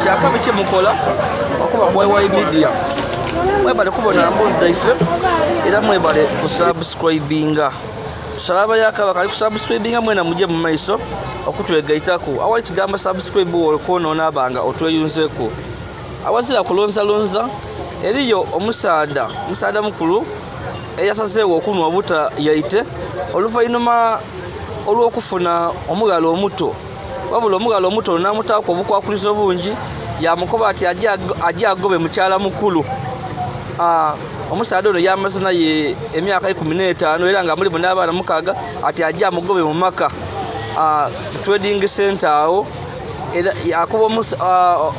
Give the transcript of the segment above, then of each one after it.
Kyakabi kyemukola okuba ku YY Media. Mwebale kubona mboozi dhaife era mwebale kusubscribinga. Tusaba abayaka bakali kusubscribinga mwena muje mu maiso okutwegaitaku. Awali kigambo subscribe wokona onaaba nga otweyunzeku. Awazira kulonzalonza eriyo omusaadha, omusaadha mukulu eyasazeewo okunhwa obuta yaite oluvainhuma olw'okufuna omughala omuto. Wabula omughala omuto ono n'amutaaku obukwakulizo bungi yaamukoba ati aje agobe mukyala mukulu. Omusaadha ono yamaze naye emyaka 15 era nga mulimu n'abaana mukaaga ati aje amugobe mu maka. Trading centre agho era yakoba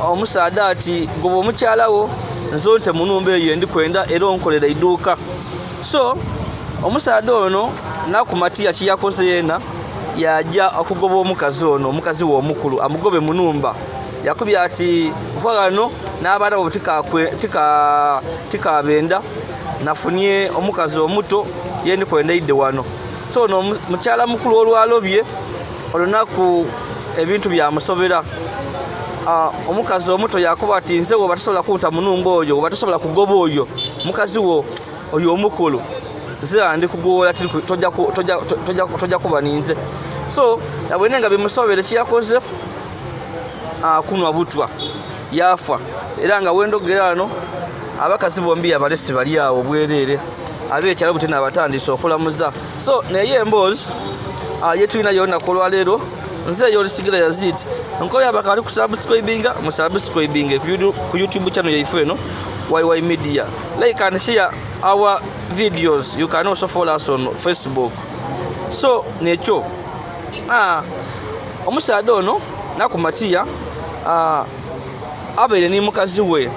omusaadha ati goba omukyala wo nze onte mu nhumba eyo yendikwenda era onkolere eiduuka. So omusaadha ono Nakumatia kyeyakoze yena yaja okugoba omukazi ono, omukazi we omukulu amugobe mu nhumba. Yakubye ati va ghano n'abaana bo tikaabenda, nafunye omukazi omuto yendikwenda aidhe ghano. So ono mukyala mukulu olwalobye olunaku ebintu byamusobera. Omukazi omuto yakoba ati nze woba tosobola kunta mu nhumba oyo, woba tosobola kugoba oyo mukazi wo oyo omukulu, nze ndi kugoola toja kuba ninze. So yabwene nga bimusobere kyeyakoze kunhwa butwa yaafa. Era nga wendhogera ghano abakazi bombi yabalese bali agho bwerere, abekyalo buti nabatandise okulamuza. So neyo emboozi yetulina olunaku olwaleero. Nze eyolisigira Yazid, nkoye abakali kusubscribinga, musubscribinge ku YouTube channel yaife eno YY Media. Like and share our videos. You can also follow us on Facebook. So nekyo omusaadha ono Nakumatia abaire ni mukazi we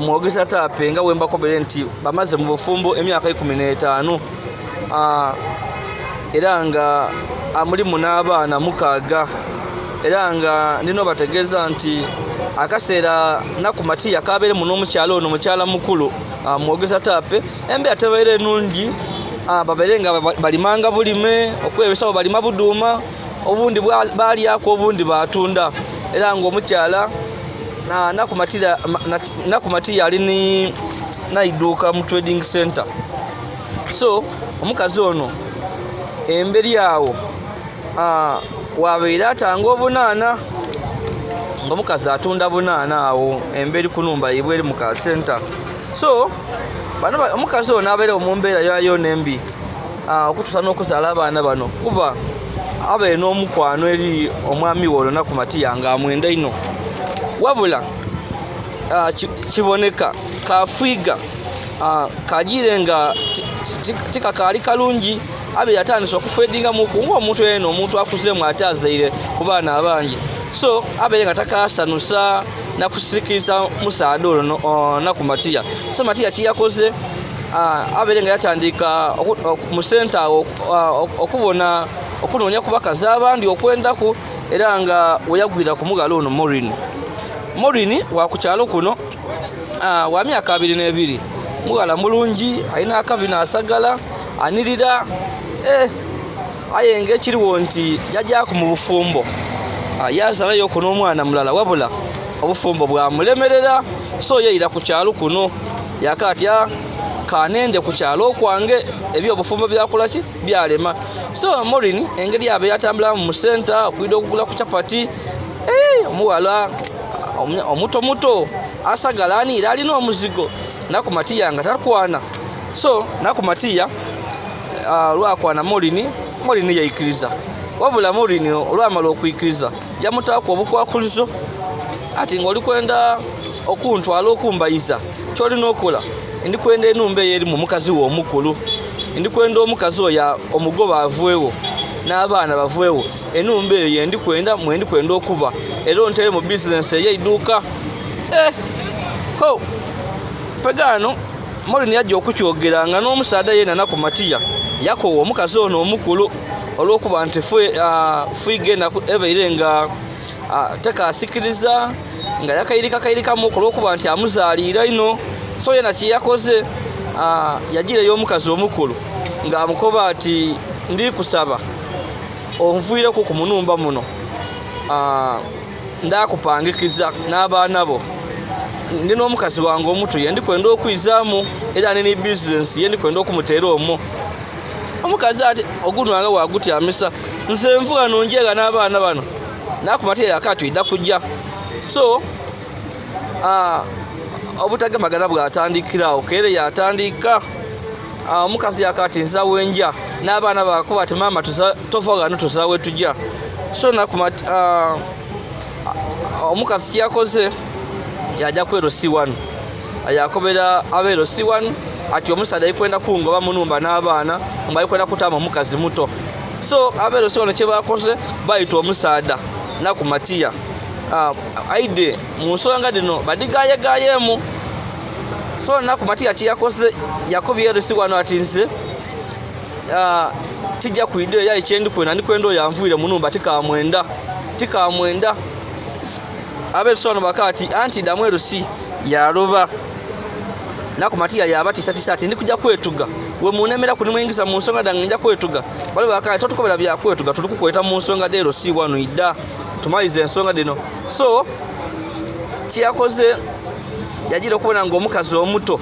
Mwogeza Taape nga wembakobere nti bamaze mu bufumbo emyaka 15 era nga amulimu n'abaana mukaaga. Era nga ndina obategeeza nti akaseera Nakumatia kabairemu n'omukyala ono mukyala mukulu Mwogeza Taape, embeera tebaire nungi. Babaire nga balimanga bulime, okwebesawo balima budhuuma, obundi balyaku obundi batunda. Era nga omukyala Nakumatia ali n'eiduuka mu trading centre. So omukazi ono emberi agho wabaire atanga obunaana, nga omukazi atunda bunaana agho emberi ku nhumba yaibwe eri mu ka centre. So omukazi ono abaire mu mbeera yonayona embi okutuusa n'okuzaala abaana bano, kuba abaire n'omukwano eri omwami we ono Nakumatia nga amwenda inho. Wabula kiboneka kafiiga kajiire nga tikakaali kalungi. Abaire atandise okufedingamuku nga omuntu yena, omuntu akuzeemu ate azaire ku baana abangi. So abaire nga takasanusa nakusikiriza musaadha ono Nakumatia. So Matia kyeyakoze, abaire nga yatandika mu senta agho okubona okunoonia ku bakazi abandi okwendaku, era nga weyagwira ku mughala ono Maureen. Maureen wa ku kyalo kuno, wa myaka 22, mughala mulungi, alina akabina asagala, anirira. Aye nga ekirigho nti yajaku mu bufumbo yazalayoku n'omwana mulala, wabula obufumbo bwamulemerera. So yaira ku kyalo kuno yaka ati kanende ku kyalo okwange, ebyobufumbo byakolaki byalema. So Maureen engeri abe yatambulamu mu senta okwidha okugula ku chapati, omughala omuto muto asagala anirira alina omuzigo. Nakumatia nga takwana. So Nakumatia olwakwana Maureen, Maureen yaikiriza. Wabula Maureen olwamala okwikiriza yamutaaku obukwakulizo ati nga olikwenda okuntwala okumbayiza, kyolina okola ndikwenda enhumba eyo erimu omukazi we omukulu, ndikwenda omukazi oyo omugoba aveegho n'abaana baveegho, enhumba eyo yendikwenda mwendikwenda okuba, era ontere mu bizinensi ey'eiduuka. Ho! Mpegaano Maureen yaja okukyogera nga n'omusaadha yena Nakumatia yakoowa omukazi ono omukulu olw'okuba nti fiiga eno ebaire nga tekasikiriza, nga yakairikakairikamuku olw'okuba nti amuzaliire inho. So yena kyeyakoze yagira ey'omukazi omukulu nga amukoba ati ndi kusaba onviireku ku munhumba muno. Ndaakupangikiza n'abaana bo. Ndi n'omukazi wange omuto ye ndi kwenda okwizaamu era ndi ni bizinensi ye ndi kwenda okumuteera omwo. Omukazi ati, Ogunwa nga bw'agutyamisa, nze nvu ghano nje gha n'abaana bano. Nakumatiya yaka ati oidha kuja. So, obutagemagana bwatandikira agho. Keere yatandiika. Omukazi yaka ati nza wenja. N'abaana baakoba ati maama tova ghano tuza wetuja. So omukazi kyeyakoze yaja ku LC1. Yakobera abe LC1 ati omusaadha ali kwenda kungoba mu nhumba n'abaana mbu ali kwenda kutaamu omukazi muto. So abe LC1 kyebakoze baita omusaadha Nakumatiya aidhe mu nsonga dhino badhigayegayemu. So Nakumatiya kyeyakoze yakobye LC1 ati nze tija kwidha eyo aye kyendi kwenda ndi kwenda oyo anviire mu nhumba tikamwenda, tikamwenda. Abe LC1 baka ati anti idhamu LC yaloba. Nakumatiya yabatisatisa ati ndi kuja kwetuga, wemunemeraku nimwingiza mu nsonga dhange nja kwetuga. Bale baka ati totukobera bya kwetuga, tuli kukweta mu nsonga dhe LC1 idha tumalize ensonga dhino. So kyeyakoze yagira okubona nga omukazi omuto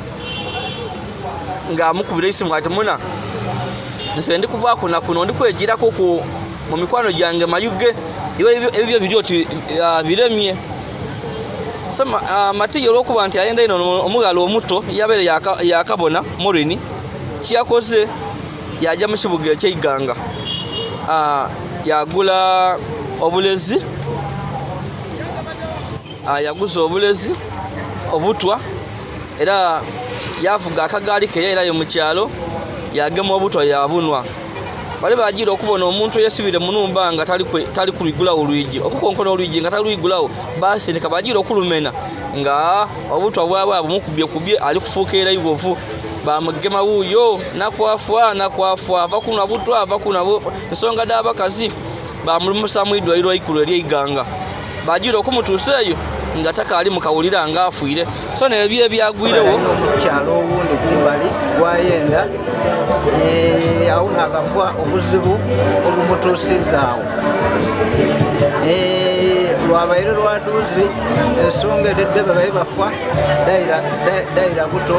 nga amukubira eisimu ati muna nze ndi kuvaaku na kuno ndi kwegiraku ku mu mikwano gyange Mayuge iwe ebibyo biri oti biremye. So Matiya olwokuba nti ayenda inho omughala omuto yabaire yakabona Morini, kyeyakoze yaja mu kibuga eky'eighanga yagula obulezi, yaguza obulezi obutwa era yavuga akagaali ke yairayo mu kyalo yagema obutwa yabunwa. Bale bajiira okubona omuntu eyesibire mu nhumba nga tali kulwigulagho lwigi, okukonkona olwigi nga talwigulagho, basindika bajiira okulumena nga obutwa bwaba bumukubyekubye ali kufuukeera iwovu. Bamugema wuuyo nakwafa nakwafa ava kunhwa butwa ava kunhwa nsonga dh'abakazi. Bamulumusa mu idwaliro eikulu ery'eighanga. Bajiira okumutuusa eyo nga takaali mu kawulira nga afiire. So n'ebyo ebyagwiregho. Omukyalo owundi kumbali gwayenda agho naakava obuzibu obumutuusiiza agho. Lwabaire lwaduuzi ensonga edho edhebe babe bafa dhaira buto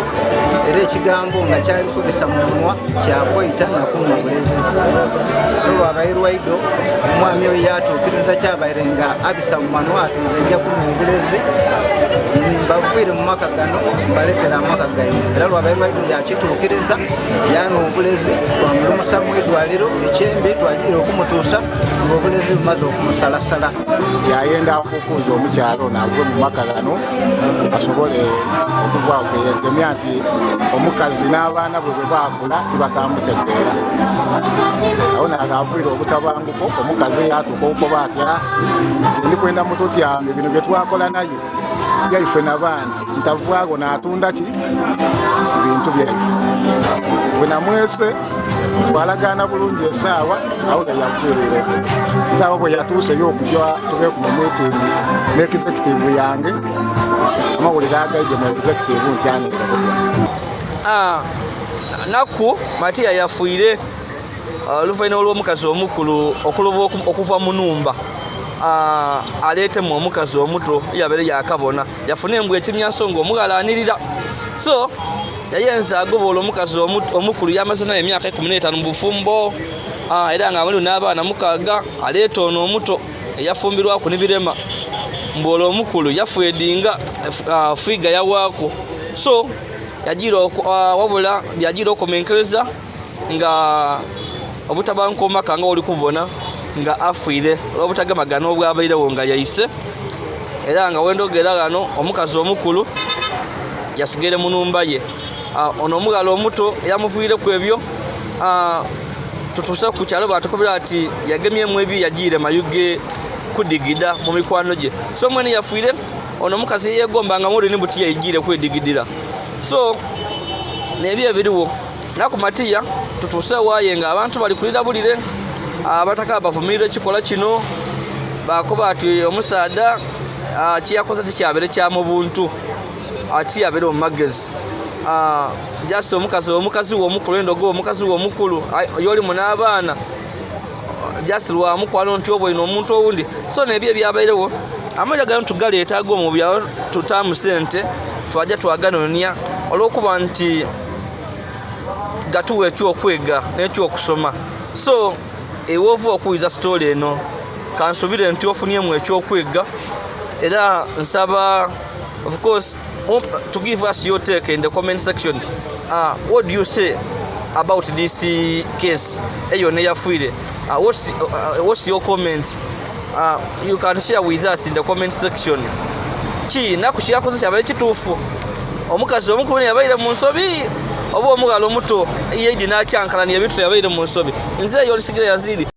era ekigambo nga kyali kubisa mu munwa kyakweita na kunhwa bulezi. So lwabaire lwaidho omwami oyo yatuukiriza kyabaire nga abisa mu manwa ati nze nja kunhwa obulezi mbaviire mu maka gano mbalekere amaka gaimwe. Era lwabaire lwaidho yakituukiriza yanhwa obulezi twamulumusa mu idwaliro ekyembi twajiira okumutuusa nga obulezi bumaze okumusalasala. Yayenda afuukuuze omukyalo ono ave mu maka gano asobole okuvaawo keyegemya nti omukazi n'abaana bwe bwe baakula tibakamutegeera. Awo naagavwire obutabanguko omukazi yatuuka okukoba atya nti ndi kwenda mututyambe bino bye twakola naye byaife na baana ntavaagho naatunda ki bintu byaife. Bwe namwese twalagaana bulungi esaawa awo yafiirire. Esaawa bwe yatuuseyo okujja tubeeku mu miitingi ne executive yange, amawulire agaidye mu executive nti anire butwa. Naku Matiya yafiire oluvainhuma lw'omukazi omukulu okuloba okuva mu nhumba aleetemu omukazi omuto eyabaire yakabona. Yafuna embwa ekimyanso nga omughala anirira. So yayenza agoba olwo omukazi omukulu yamaze naye emyaka 15 mu bufumbo era nga mulimu n'abaana 6 aleeta ono omuto eyafumbirwaku ni birema. Mbu olwo omukulu yafwedinga figa yawaaku. So yajiira wabula byajiira okomenkereza nga obutabanguko mu maka nga oli kubona nga afiire olw'obutagemagana obwabairegho nga yaise. Era nga wendhogera ghano omukazi omukulu yasigaire mu nhumba ye. Ono omughala omuto eyamuviireku ebyo tutuuse ku kyalo batukobera ati yagemyemu ebye yajiire Mayuge kudigida mu mikwano gye. So mwene yafiire ono omukazi yeyegomba nga Maureen buti yajiire kwedigidira. So nebyo ebiriwo. Naku Matiya tutuuse waye nga abantu bali kulira bulire, abataka bavumirira ekikola kino bakoba ati omusaadha kyeyakoze tikyabere kya mu buntu ati yabere omu magezi. Just omukazi omukazi we omukulu endogo omukazi we omukulu yolimu n'abaana just lwa mukwano nti obwoine omuntu owundi. So nebyo ebyabairegho. Amalya gano tugaleeta ag'omu byalo, tutaamu sente twaja twaganonia olw'okuba nti gatuwa ekyokwega n'ekyokusoma. So ewoova okuwiza story eno, kansubire nti ofunyemu ekyokwega, era nsaba, of course, to give us your take in the comment section. What do you say about this case eyo neyafiire? What's your comment? You can share with us in the comment section. Ki naku kyakoze kyabaire kituufu? Omukazi omukulu yabaire mu nsobi, oba omughala omuto yeidi nakyankalania ebintu yabaire mu nsobi? Nze eyo olisigira Yazidi.